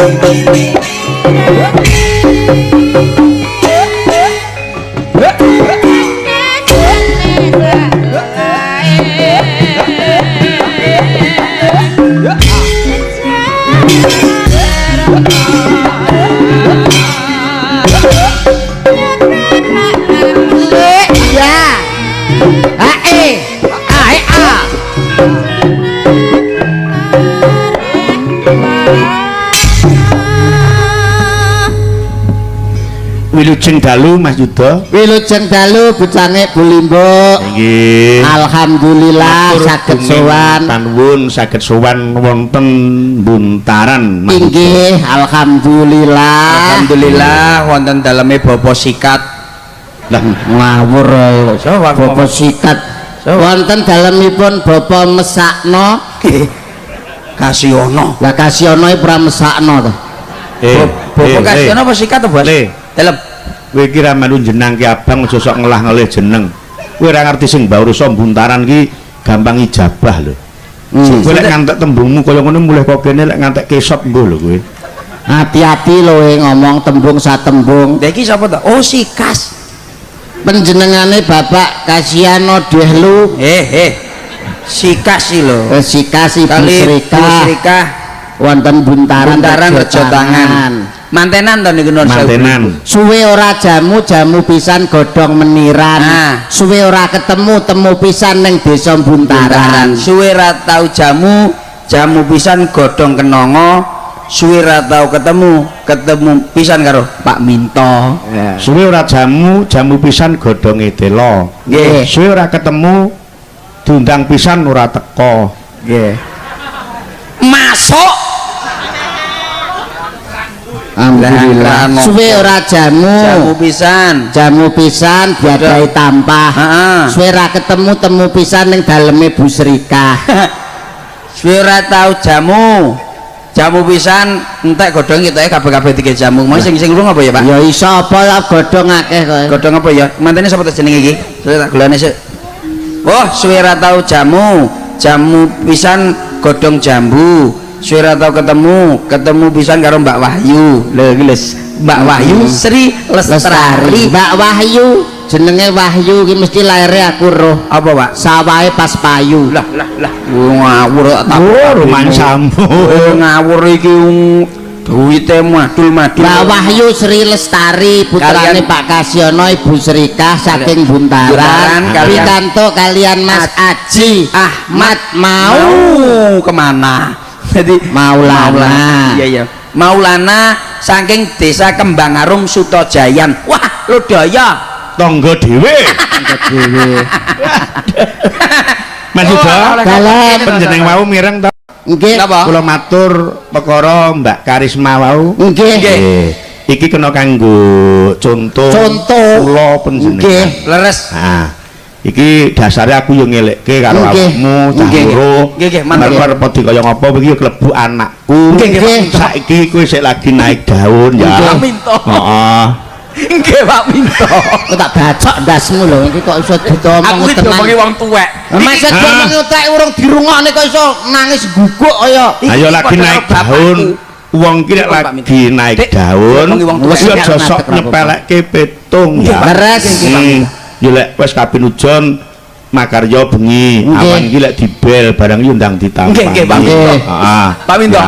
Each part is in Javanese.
Iya. A E A E A. Wilujeng dalu Mas Yuda. Wilujeng dalu bucange Bu Limbuk. Nggih. Alhamdulillah saged sowan. Panuwun saged sowan wonten Buntaran. Inggih, alhamdulillah. Alhamdulillah wonten daleme Bapak Sikat. Lah ngawur Bapak Sikat. Wonten dalemipun Bapak Mesakno. Kasiono. Lah Kasiono iki ora mesakno to. Bapak Kasiono apa Sikat to, Bos? Dalem. Kowe iki ra melu jenang ki abang aja sok ngelah-ngelih jeneng. Kowe ora ngerti sing mbaurusa Buntaran ki gampang ijabah lho. Kowe lek ngantek tembungmu kaya ngono mulih kok kene lek ngantek kesop mbuh lho kowe. Hati-hati lho ngomong tembung satembung. Lha iki sapa to? Oh, Sikas. Panjenengane Bapak Kasiano Dehlu. Sikas iki lho. Sikas Ibu Srikah wonten Buntaran Rejo Tangan. Mantenan to niku nuwun sewu. Mantenan. Suwe ora jamu, jamu pisan godhong meniran. Nah. Suwe ora ketemu, temu pisan ning desa Buntaran. Suwe ora tau jamu, jamu pisan godhong kenanga. Suwe ora tau ketemu, ketemu pisan karo Pak Minto. Yeah. Suwe ora jamu, jamu pisan godhonge tela. Nggih. Suwe ora ketemu, diundang pisan ora teko. Nggih. Masuk. Alhamdulillah. Suwe ora jamu, jamu pisan, jamu pisan diadahi tampah. Suwe ora ketemu, temu pisan ning daleme Bu Srikah. Suwe ora tau jamu, jamu pisan entek godhong ketoke kabeh-kabeh tiga jamu. Mau sing sing urung apa ya, Pak? Ya iso apa lah godhong akeh kowe. Godhong apa ya? Mantene sapa to jenenge iki? Saya tak golane sik. Oh, suwe ora tau jamu, jamu pisan godhong jambu. Suwe ora tau ketemu, ketemu pisan karo Mbak Wahyu. Lho iki lho, Mbak Wahyu Sri Lestari. Mbak Wahyu, jenenge Wahyu iki mesti laire aku roh. Apa, Pak? Sawahe pas payu. Lah lah lah. Ngawur tak rumangsamu. Ngawur iki duwite madul-madul. Mbak Wahyu Sri Lestari putrane Pak Kasiono Ibu Srikah saking Buntaran. Pikantuk kalian Mas Aji Ahmad mau kemana? Jadi Maulana. Iya iya. Maulana saking desa Kembangarum Sutojayan. Wah, Lodaya. Tangga dhewe. Tangga dhewe. Mas Yuda, dalem panjenengan wau mireng to? Nggih. Kula matur perkara Mbak Karisma wau. Nggih. Iki kena kanggo contoh. Contoh kula panjenengan. Nggih, leres. Heeh. Iki dasare aku yo ngelekke karo awakmu cah loro. Nggih, nggih, mantep. Arep padha kaya ngapa iki yo klebu anakku. Nggih, saiki kowe sik lagi naik daun ya. Pak Minto. Heeh. Nggih, Pak Minto. Kok tak bacok ndasmu lho iki kok iso diomong tenan. Aku iki diomongi wong tuwek. Masa diomongi tuwek urung dirungokne kok iso nangis guguk kaya. Ayo lagi naik daun. Wong ki nek lagi naik daun wis aja sok nyepelekke petung ya. Leres. Ya lek wis kapinujon makarya bengi awan iki lek dibel barang iki ndang ditampani. Nggih nggih Pak Minto. Heeh. Pak Minto.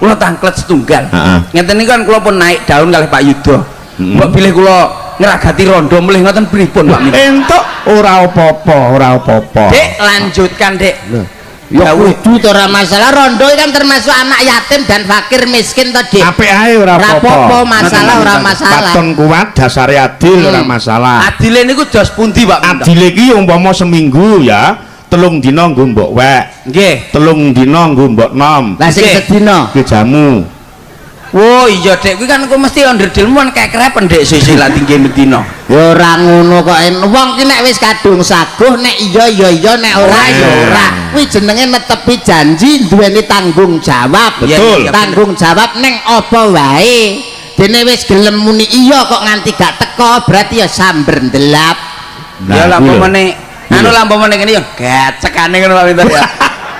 Kula tangklet setunggal. Ngeten niku kan kula pun naik daun kalih Pak Yuda. Mbok bilih kula ngragati rondo melih ngoten pripun Pak Minto? Entuk ora apa-apa, ora apa-apa. Dik, lanjutkan, Dik. Lho. Ya kudu to ora masalah, rondo kan termasuk anak yatim dan fakir miskin to, Dik. Apik ae ora apa-apa. Masalah ora masalah. Katon kuat dasare adil ora masalah. Adile niku dos pundi, Pak? Adile iki umpama seminggu ya, 3 dina nggo mbok wek. Nggih. 3 dina nggo mbok nom. Lah sing sedina ki jamu. Oh iya, Dek, kuwi kan kok mesti onderdilmu kan kekrepen, Dek, sisi lah tinggi medina. Ya ora ngono kok. Wong ki nek wis kadung saguh nek iya ya iya nek ora ya ora. Kuwi jenenge netepi janji duweni tanggung jawab. Betul. Tanggung jawab ning apa wae. Dene wis gelem muni iya kok nganti gak teko berarti ya samber ndelap. Ya lah umpamane anu lah umpamane ngene ya gacekane ngono Pak Minto ya.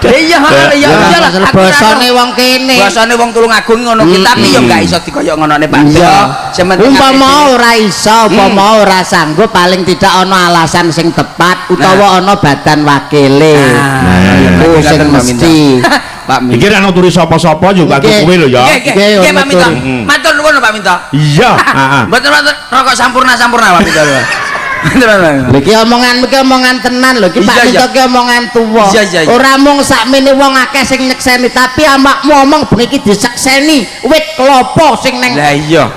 Iya, iya, iya lah. Basane wong kene. Basane wong Tulungagung ngono ki, tapi yo gak iso dikoyok ngonone Pak Do. Sing penting umpama ora iso, umpama ora sanggup, paling tidak ana alasan sing tepat utawa ana badan wakile. Iku sing mesti. Pak Minto. Iki ra nuturi sapa-sapa yo kanggo kowe lho ya. Nggih, Pak Minto. Matur nuwun Pak Minto. Iya, heeh. Mboten mboten rokok sampurna-sampurna Pak Minto. Lha iki omongan iki omongan tenan lho iki Pak Minto ki omongan tuwa. Ora mung sakmene wong akeh sing nyekseni, tapi awakmu omong bengi iki disekseni wit klopo sing neng. Lah iya.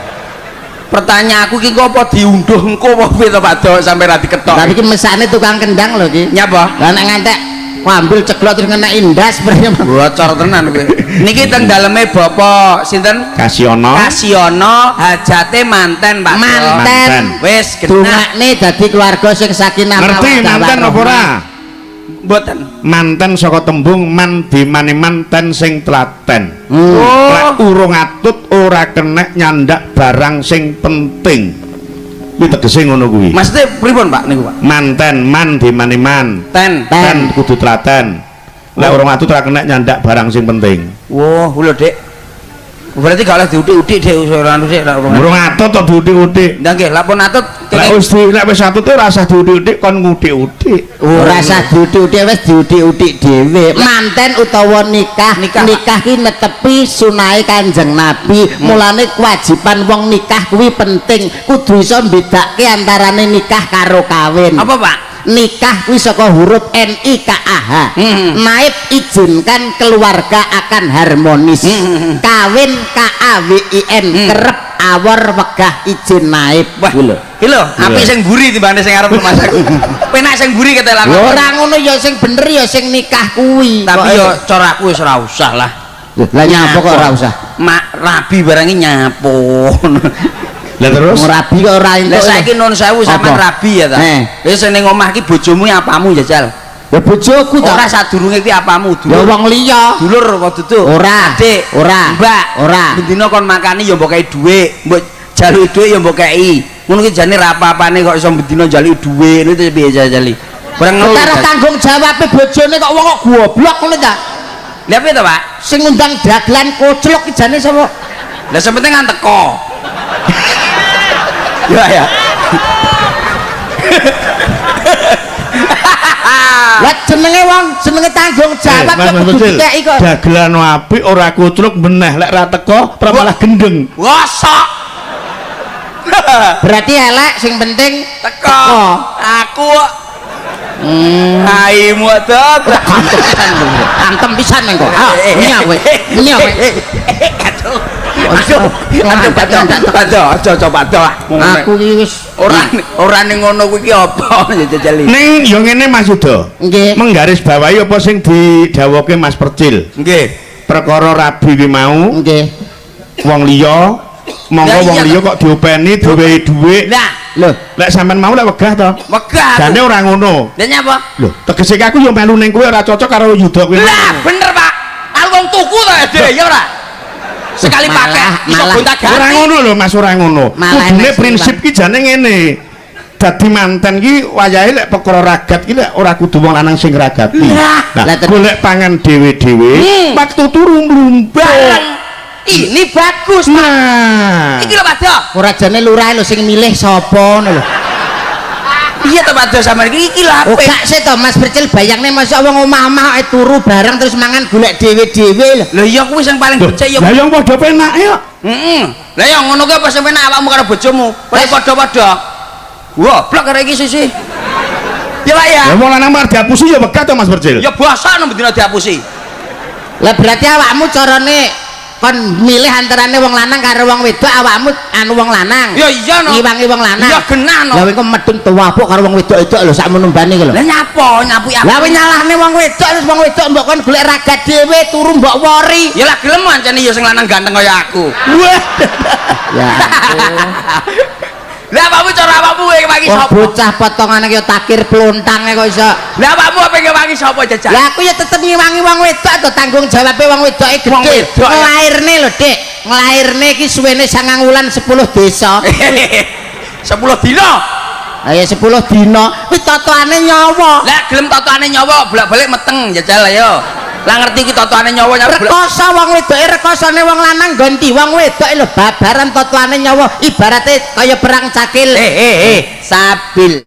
Pertanyaan aku iki kok apa diunduh engko apa piye to Pak Dok sampe ra diketok. Tapi iki mesakne tukang kendang lho iki. Nyapa? Lah nek ngantek ambil ceklok terus ngena indas bocor tenan kowe. Niki teng daleme Bapak sinten? Kasiono. Kasiono hajate manten Pak. Manten. Wis genah. Dungakne dadi keluarga sing sakinah mawaddah. Ngerti manten apa ora? Mboten. Manten saka tembung man dimane manten sing telaten. Lek urung atut ora kenek nyandak barang sing penting. Kuwi tegese ngono kuwi. Maksudnya pripun Pak niku Pak? Manten man dimane man. Ten. Ten kudu telaten. Lek urung atut ora kenek nyandak barang sing penting. Wah, lho Dik. Berarti gak oleh diutik-utik Dik ora anu Dik urung atut to diutik-utik. Ndak nggih, lak pun atut lek wis lek wis atut ora usah diutik-utik kon ngutik-utik. Ora usah diutik-utik wis diutik-utik dhewe. Manten utawa nikah, nikah ki netepi sunahe Kanjeng Nabi. Mulane kewajiban wong nikah kuwi penting. Kudu iso mbedake antarane nikah karo kawin. Apa Pak? Nikah kuwi saka huruf N I K A H. Naib izinkan keluarga akan harmonis. Kawin K A W I N kerep awor wegah izin naib. Wah, iki lho, apik sing mburi timbane sing arep rumah aku. Penak sing mburi kete lakon. Ora ngono ya sing bener ya sing nikah kuwi. Tapi ya cara aku wis ora usah lah. Lah nyapa kok ora usah? Mak rabi barang iki nyapo. Lah terus rabi kok ora entuk. Lah saiki nun sewu sampean rabi ya ta. Wis ning omah iki bojomu apamu jajal? Ya bojoku ta. Ora sadurunge kuwi apamu? Ya wong liya. Dulur apa dudu? Ora. Adik. Ora. Mbak. Ora. Bendina kon makani ya mbok kei dhuwit, mbok jaluki dhuwit ya mbok kei. Ngono ki jane ra apa-apane kok iso bendina jaluki dhuwit ngono piye jajali. Bareng ngono. Ora tanggung jawabe bojone kok wong kok goblok ngono ta. Lah piye to, Pak? Sing ngundang dagelan koclok ki jane sapa? Lah sing penting kan teko. Ya ya. Lah jenenge wong jenenge tanggung jawab kok kudu dikeki kok. Dagelan apik ora kucluk meneh lek ra teko ora malah gendeng. Gosok. Berarti elek sing penting teko. Aku kok. Aimu adat. Antem pisan engko. Ah, nyah kowe. Nyah kowe. Aduh. Aduh, aduh, aja coba aduh. Aku iki wis ora ning ngono kuwi iki apa jajali. Ning ya ngene Mas Yuda. Nggih. Menggarisbawahi apa sing didhawuhke Mas Percil. Nggih. Perkara rabi kuwi mau. Nggih. Wong liya monggo wong liya kok diopeni diwehi dhuwit. Lah, lho, lek sampean mau lek wegah to? Wegah. Jane ora ngono. Lha nyapa? Lho, tegese aku yo melu ning kowe ora cocok karo Yuda kuwi. Lah, bener Pak. Aku wong tuku to, Ade, ya ora? Sekali pakai iso gonta-ganti. Ora ngono lho Mas, ora ngono. Kudune prinsip ki jane ngene. Dadi manten ki wayahe lek perkara ragat ki lek ora kudu wong lanang sing ragati. Lah golek pangan dhewe-dhewe, waktu turu mlumpuk. Ini bagus, Pak. Nah. Iki lho Pak Do. Ora jane lurah lho sing milih sapa ngono lho. Iya to Pak Do sampean iki iki lho Oh apik. gak sih to Mas Percil bayangne mosok wong omah-omah ae turu bareng terus mangan golek dhewe-dhewe lho. Lho iya kuwi sing paling becik ya. Lah yang padha penak ya. Heeh. Lah ya ngono kuwi apa sing penak awakmu karo bojomu? Kowe padha-padha. Wah, blok karo iki sisi. Ya Pak ya. Lah wong lanang mar diapusi ya wegah to Mas Percil. Ya bosok nang bendina diapusi. Lah berarti awakmu carane kon milih antarane wong lanang karo wong wedok awakmu anu wong lanang. Ya iya no. Ngiwangi wong lanang. Ya genah no. Lah kowe medun tuwapuk karo wong wedok-wedok lho sakmono mbane iki lho. Lah nyapa nyapuki aku. Lah kowe nyalahne wong wedok terus wong wedok mbok kon golek ragat dhewe turu mbok wori. Ya lah gelem ancene ya sing lanang ganteng kaya aku. Wah. Ya ampun. Lah awakmu cara awakmu kowe ngewangi sapa? Bocah potongane kaya takir plontange kok iso. Lah awakmu apa ngewangi sapa jajal? Lah aku ya tetep ngewangi wong wedok to, tanggung jawabe wong wedoke gedhe. Nglairne lho, Dik. Nglairne iki suwene 9 wulan 10 desa. 10 dina. Lah ya 10 dina kuwi totone nyawa. Lah gelem totone nyawa bolak-balik meteng jajal ayo. Lah ngerti iki totoane nyawa nyawa. Rekoso wong wedoke, rekosone wong lanang ganti wong wedok lho babaran totoane nyawa ibarate kaya perang cakil. Eh eh eh. Sabil.